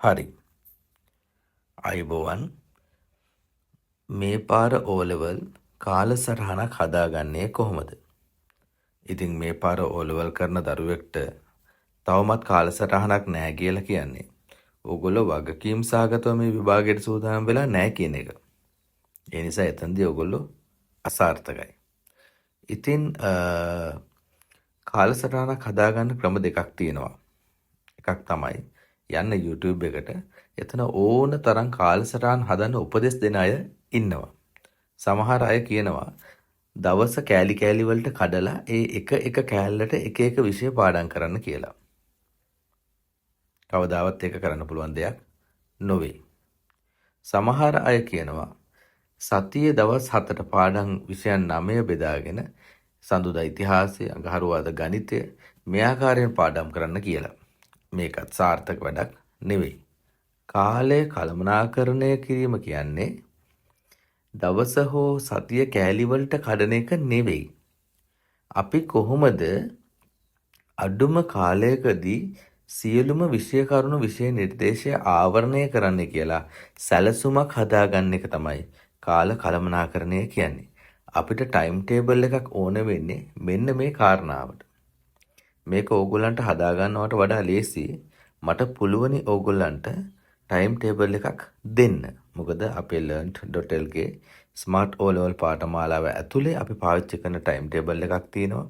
හරි. ආයුබෝවන්. මේ පාර ඕ ලෙවල් කාලසටහනක් හදාගන්නේ කොහොමද? ඉතින් මේ පාර ඕ ලෙවල් කරන දරුවෙක්ට තවමත් කාලසටහනක් නැහැ කියලා කියන්නේ ඕගොල්ලෝ වගකීම් සහගතව මේ විභාගයට සූදානම් වෙලා නැහැ කියන එක. ඒ නිසා එතනදී ඔයගොල්ලෝ අසාර්ථකයි. ඉතින් කාලසටහනක් හදාගන්න ක්‍රම දෙකක් තියෙනවා. එකක් තමයි යන්න YouTube එකට. එතන ඕන තරම් කාලසටහන් හදන්න උපදෙස් දෙන අය ඉන්නවා. සමහර අය කියනවා දවස කෑලි කෑලි වලට කඩලා ඒ එක එක කෑල්ලට එක එක විෂය පාඩම් කරන්න කියලා. කවදාවත් ඒක කරන්න පුළුවන් දෙයක් නොවේ. සමහර අය කියනවා සතියේ දවස් 7ට පාඩම් විෂයන් 9 බෙදාගෙන සඳුදා ඉතිහාසය, අඟහරුවාදා ගණිතය මේ ආකාරයෙන් පාඩම් කරන්න කියලා. මේකත් සාර්ථක වැඩක් නෙවෙයි. කාලය කළමනාකරණය කිරීම කියන්නේ දවස හෝ සතිය කෑලි වලට කඩන එක නෙවෙයි. අපි කොහොමද අඩුම කාලයකදී සියලුම විෂය කරුණු විෂය නිර්දේශය ආවරණය කරන්න කියලා සැලසුමක් හදාගන්න එක තමයි කාල කළමනාකරණය කියන්නේ. අපිට ටයිම් ටේබල් එකක් ඕන වෙන්නේ මෙන්න මේ කාරණාවට. මේක ඕගොල්ලන්ට හදාගන්නවට වඩා ලේසි මට පුළුවනි ඕගොල්ලන්ට ටයිම් ටේබල් එකක් දෙන්න. මොකද අපේ learn.lk smart O level පාඨමාලාව ඇතුලේ අපි පාවිච්චි කරන ටයිම් ටේබල් එකක් තියෙනවා.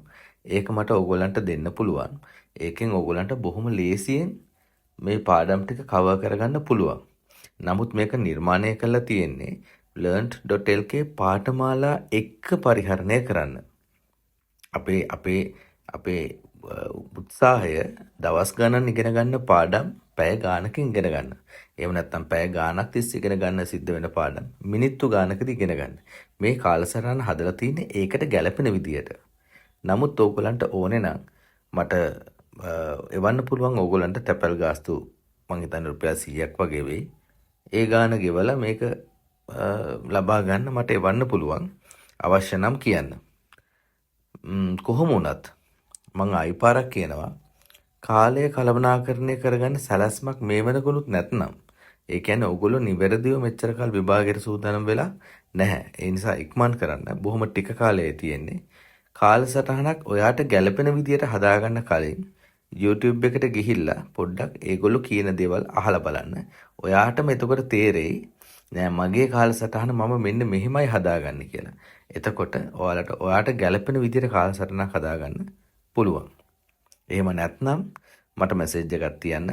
ඒක මට ඕගොල්ලන්ට දෙන්න පුළුවන්. ඒකෙන් ඕගොල්ලන්ට බොහොම ලේසියෙන් මේ පාඩම් ටික කවර් කරගන්න පුළුවන්. නමුත් මේක නිර්මාණය කරලා තියෙන්නේ learn.lk පාඨමාලා එක්ක පරිහරණය කරන්න. අපේ අපේ අපේ උත්සාහය දවස් ගණන් ඉගෙන ගන්න පාඩම් පැය ගානකින් ඉගෙන ගන්න. එහෙම නැත්නම් පැය ගානක් තිස්සේ ඉගෙන ගන්න සිද්ධ වෙන පාඩම් මිනිත්තු ගානකදී ඉගෙන ගන්න. මේ කාලසටහන හදලා තියෙන්නේ ඒකට ගැළපෙන විදියට. නමුත් ඕගොල්ලන්ට ඕනේ නම් මට එවන්න පුළුවන් ඕගොල්ලන්ට තැපැල් ගාස්තු මං හිතන්නේ රුපියල් 100ක් වගේ වෙයි. ඒ ගාන ගෙවලා මේක ලබා ගන්න මට එවන්න පුළුවන්. අවශ්‍ය නම් කියන්න. කොහොම වුණත් මං ආයි පාරක් කියනවා, කාලය කළමනාකරණය කරගන්න සැලැස්මක් මේ වෙනකොනුත් නැත්නම්, ඒ කියන්නේ ඔයගොල්ලෝ නිවැරදිව මෙච්චර කල් විභාගයට සූදානම් වෙලා නැහැ. ඒ නිසා ඉක්මන් කරන්න. බොහොම ටික කාලයයි තියෙන්නේ. කාලසටහනක් ඔයාට ගැළපෙන විදියට හදාගන්න කලින් YouTube එකට ගිහිල්ලා පොඩ්ඩක් ඒගොල්ලෝ කියන දේවල් අහලා බලන්න. ඔයාටම එතකොට තේරෙයි, නෑ මගේ කාලසටහන මම මෙන්න මෙහෙමයි හදාගන්නේ කියලා. එතකොට ඔයාලට ඔයාට ගැළපෙන විදියට කාලසටහනක් හදාගන්න පුළුවන්. එහෙම නැත්නම් මට මැසේජ් එකක් තියන්න.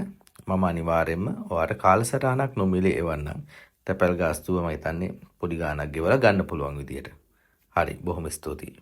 මම අනිවාර්යයෙන්ම ඔයාට කාලසටහනක් නොමිලේ එවන්නම්. තැපැල් ගාස්තුව මම හිතන්නේ පොඩි ගාණක් ගෙවලා ගන්න පුළුවන් විදියට. හරි, බොහොම ස්තුතියි.